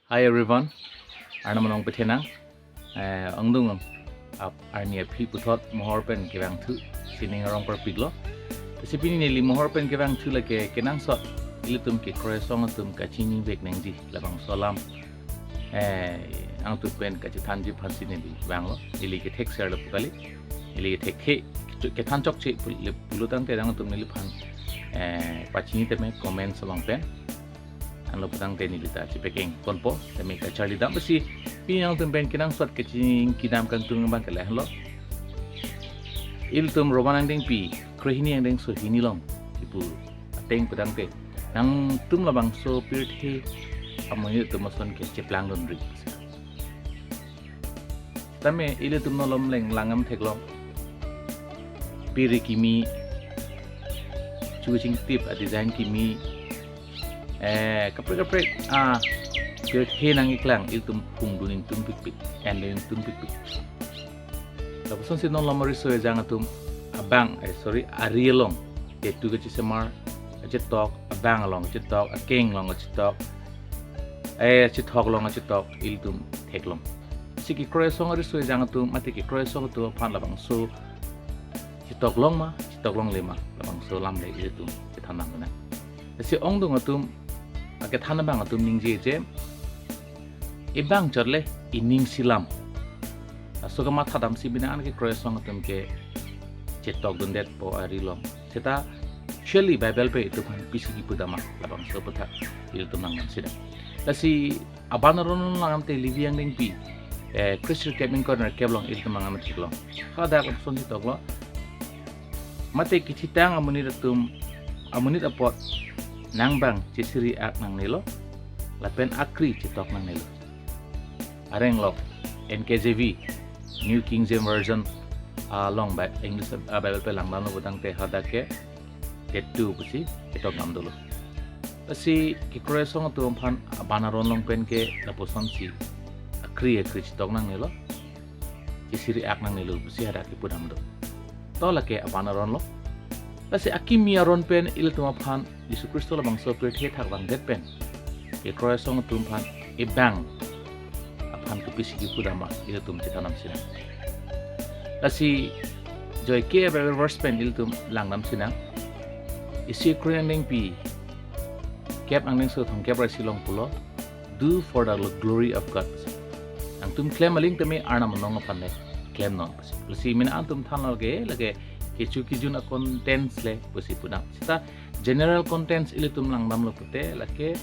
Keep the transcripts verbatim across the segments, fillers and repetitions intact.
Hi everyone, Arnam anong pethenang. Eh, ongdung ap arni aphi puthot mohor pen kevangthu sining arong parpiklo. Si pini neli mohor pen kevangthu lake kenangsot ilitum kekroi asong atum kachinivek nangji labangso alam, eh, angtup pen kachethanji aphansi neli vanglo. Neli kethek serlo pu kali. Neli kethek he kethan chokche pul-, pulo tangte nangtum neliphan, eh, pachini tame comment along pen. Anlo pu tangte neli ta chepekeng ponpo, tame kacharli dam besi, pini nangtum pen kenangsot kachingki dam kangtung abang ke lahenlo. Ilitum Roman angdengpi krehini angdengso hini along kipu ateng pu tangte, nangtum labangso pirthe amonit atum ason ke cheplangdunri. Tame ilitum nolom leng langdam theklong. Piri kimi, chuching tip a design kimi, eh, kaprek kaprek, ah, pirthe nangkeklang ilitum phungdun ingtungpikpik, endun ingtungpikpik. Lapusonsi non lamari so ejang atum abang, eh, sorry, ari along, ketu kachisemar, kachetok, abang along kachetok, akeng along kachetok, eh, chethok along kachetok ilitum theklong. Si kekroi asong ari so ejang atum, mate kekroi asong atum aphan labangso chetoklong ma, chetoklongle ma, labangso alam le ilitum kethan dam nang. Si ongdung atum, akethan abang atum ningje je, ibang chot le ining silam. Laso kamatha damsi bina an kekroi asong atum ke chetokdundetpo ari along. Seta actually Bible pen itum aphan pisi kipu dam ma, labangso aphuthak ilitum langdamsi dam. Lasi aban aron langdam te Levi angdengpi, eh, kre-sirkep ingkoi ra kep along ilitum langdam theklong. Hadak lapuson chetoklo. Mate kithitang amonit atum, amonit apot nang abang chesiri ak nangnelo, lapen akri chetok nangnelo. Areng lok, N K J V, New King James Version along Bi-, English, ah, Bible pen langdamlo pu tangte hadak ke ketu pusi ketok dam dolo. Lasi kekroi asong atum aphan aban aron along pen ke lapusonsi akri akri chetok nangnelo, chesiri ak nangnelo pusi hadak kipu dam do. To lake aban aron lo. Lasi akimi aron pen ilitum aphan Jisu Khristo labangso pirthe thak vangdet pen kekroi asong atum aphan ibang aphan kopisi kipu dam ma ilitum chethan damsi nang. Lasi joike Bible verse pen ilitum langdamsi nang. Isi krehini angdengpi kep angdengso thomkep ra isi along pulo, "Do for the glory of God." Nangtum klem aling tame Arnam anong aphan le klemnon. Lasi mena an atum thanlo ke, lake kecho kejun a-contents le pusi pu dam. Seta general contents ilitum langdamlo pute, lake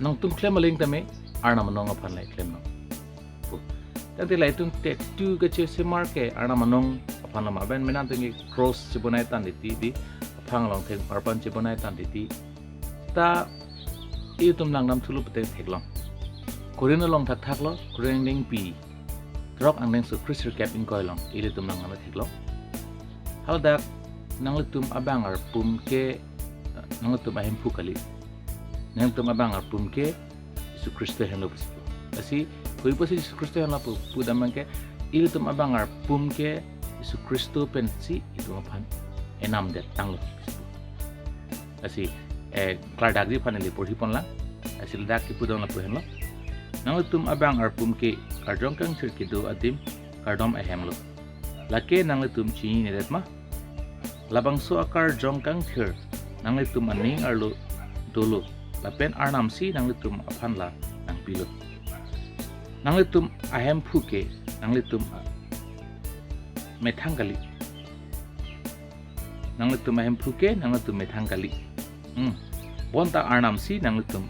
nangtum klem aling tame Arnam anong aphan le klemnon pu. Tangte la itum ketu kachisemar ke Arnam anong aphan lo ma, aben mena an atum ke cross chebonai tang titi di, aphang along thengparpan chebonai tang titi. Ta itum langdam thulo pute theklong. Korinth along thakthak lo, Korinth angdengpi throk angdengso kre-sirkep ingkoi along ilitum langdam theklong. Hadak nanglitum abang arpum ke, nanglitum ahemphu kali. Nanglitum abang arpum ke Jisu Khristo henlo pusi pu. Lasi koi pusi Jisu Khristo henlo pu, pu dam abang ke, ilitum abang arpum ke Jisu Khristo pensi itum aphan enamdet tanglo pusi pu. Lasi, eh, klardakji aphan neli porhi ponlang. Lasi ladak kipu dam lapu henlo. Nanglitum abang arpum ke karjong kangthir kedo adim kardom ahemlo. Lake nanglitum chininedet ma? Labangso akarjong kangthir nanglitum aning arlo dolo, lapen Arnamsi nanglitum aphan la nangpilo. Nanglitum ahemphu ke nanglitum a-, methang kali. Nanglitum ahemphu ke nanglitum methang kali. Hmm. Bonta Arnamsi nanglitum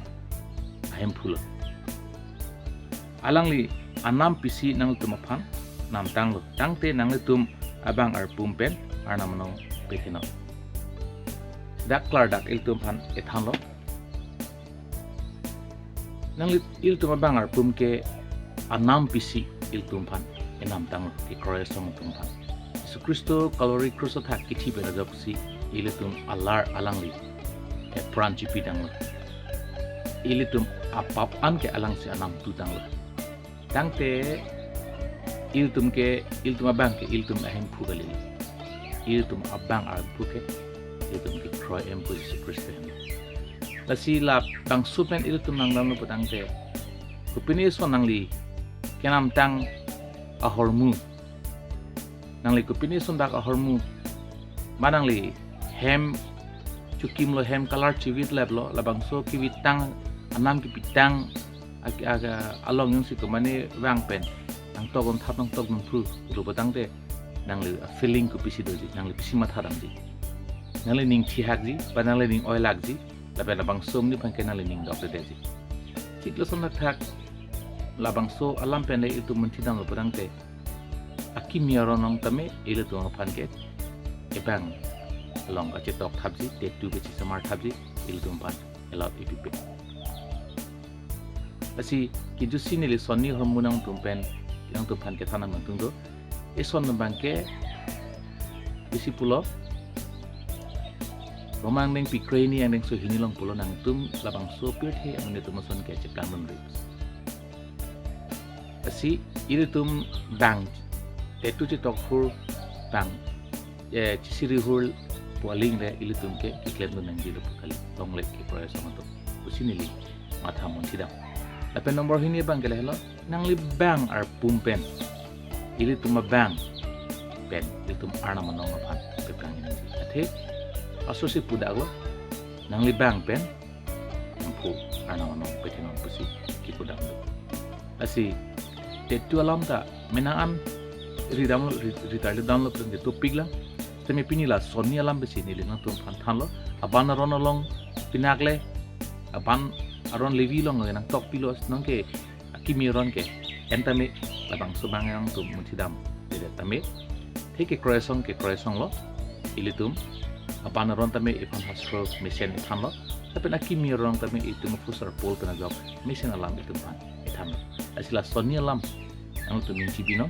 ahemphu lo. Alangli anam pisi nanglitum aphan namtanglo. Tangte nanglitum abang arpum pen Arnam anong pethenon. Dak klardak ilitum aphan ethanlo. Nangli ilitum abang arpum ke anam pisi ilitum aphan enamtanglo, kekroi asong atum aphan. Jisu Khristo Calvary krus athak kithi pen ajoksi ilitum alar alangli epran chipitanglo. Ilitum apap an ke alangsi anam tutanglo. Tangte ilitum ke, ilitum abang ke ilitum ahemphu kali. Ilitum abang ahemphu ke ilitum kekroi ahemphu Jisu Khristo henlo. Lasi labangso pen ilitum langdamlo pu tangte, Kopine ason nangli kenamtang ahormu. Nangli kopine ason dak ahormu. Ma nangli hem chokimlo, hem color chivit laplo, labangso kivitang, anam kipitang, ag-, ag-, along yungsi komane vang pen nangtok-un thap, nangtok-un phru, pulo putangte nangli a-feeling kopisi doji, nangli pisi mathadamji. Nangli ning thihakji, ba nangli ning oilakji, lapen labangso amonit aphan ke nangli ning dokdedetji. Chiklo ason thakthak, labangso alam pen le itum munthidamlo putangte, akimi aron along tame ilitum aphan ke ebang along kachetok thapji, tattoo kachesamar thapji, ilitum aphan allowed ipipe. Lasi kijutsi neli sonni ahormu nangtum pen, nangtum aphan kethan nangtungdo. Eson abang ke isi pulo, Roma angdengpi kre-hini angdengso hini along pulo, nangtum labangso pirthe amonit atum ason ke cheplangdunri. Lasi ilitum bang, tattoo chetok hur bang, eh, chisiri hur pu aling le ilitum ke keklemdun nangjilo pu kali, longle kekroi asong atum pusi neli matha munthidam. Lapen number hini abang ke lahelo, nangli bang arpum pen, ilitum abang pen ilitum Arnam anong aphan peplangji nangji. Athe asosi pudaklo, nangli bang pen Amphu Arnam anong pethenon pusi kipudamlo. Lasi tattoo alam ta menang an ridamlo, ri-, ritarlidamlo pen topik lang. Tame pini la sonni alam pusi neli nangtum aphan thanlo. Aban aron along pinakle, aban aron Levi along nangtokpilo, nonke akimi aron ke, en tame labangso abang nangtum munthidamdedet tame. Athe kekroi asong, kekroi asonglo, ilitum aban aron tame iphan hastro mesen ithanlo, lapen akimi aron tame itum aphusar Paul pen ajok mesen alam itum aphan ithanlo. Lasi la sonni alam nangtum ning chibinon,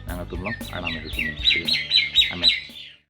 nangtum along Arnam ahirding chibinon. Amen.